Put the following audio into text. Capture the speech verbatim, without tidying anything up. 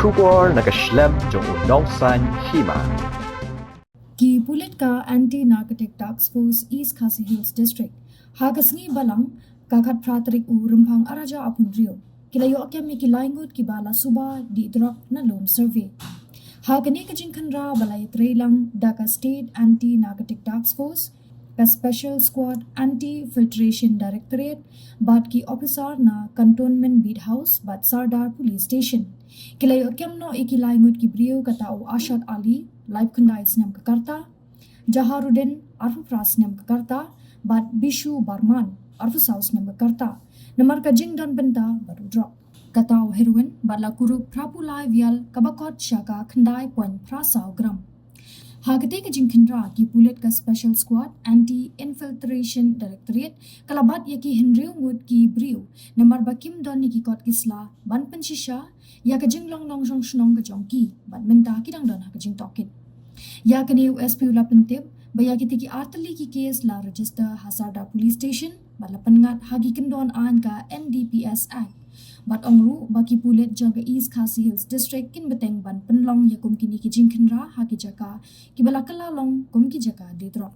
Khubor na ka shlem jong u Nongsaiñ Hima. Ki pulit ka Anti Narcotic Task Force East Khasi Hills District ha ka sngi Balang ka khatphra tarik u Rymphang arhajar arphew hynriew ki la ïoh kem ïa ki lai ngut kiba la suba dih drok na lum survey. Ha kane ka jingkhynra ba la ïatrei lang da ka State Anti Narcotic Task Force, ka Special Squad Anti Filtration Directorate bad ki officer na Cantonment Beat House bad Sardar Police Station, ki la ïoh kem noh ïa ki lai ngut ki briew, kata u Ashad Ali, laiphew khyndai snem ka rta, Jaharuddin, arphew phra snem ka rta, bad Bishu Barman, arphew saw snem ka rta, namar ka jingdon bynta bad u drok, kata u heroin bad la kurup phra phew lai vial kaba kot sha ka khyndai point phra saw gram. Ha katei ka jingkhynra, ki pulit ka Special Squad Anti Infiltration Directorate ka la bat ïa ki hynriew ngut ki briew namar ba kim don ïa ki kot ki sla ban pynshisha ïa ka jinglong nongjong shnong ka jong ki, bad mynta ki dang don ha ka jingtohkit. Ïa kane u S P u la pyntip ba ïa kitei ki artylli ki case la register ha Sardar Police Station bad la pynngat ha ki kyndon aiñ ka N D P S Act. Bad ong ruh ba ki pulit jong ka East Khasi Hills District kin bteng ban pynlong ïa kum kine ki jingkhynra ha ki jaka kiba la kylla long kum ki jaka dih drok.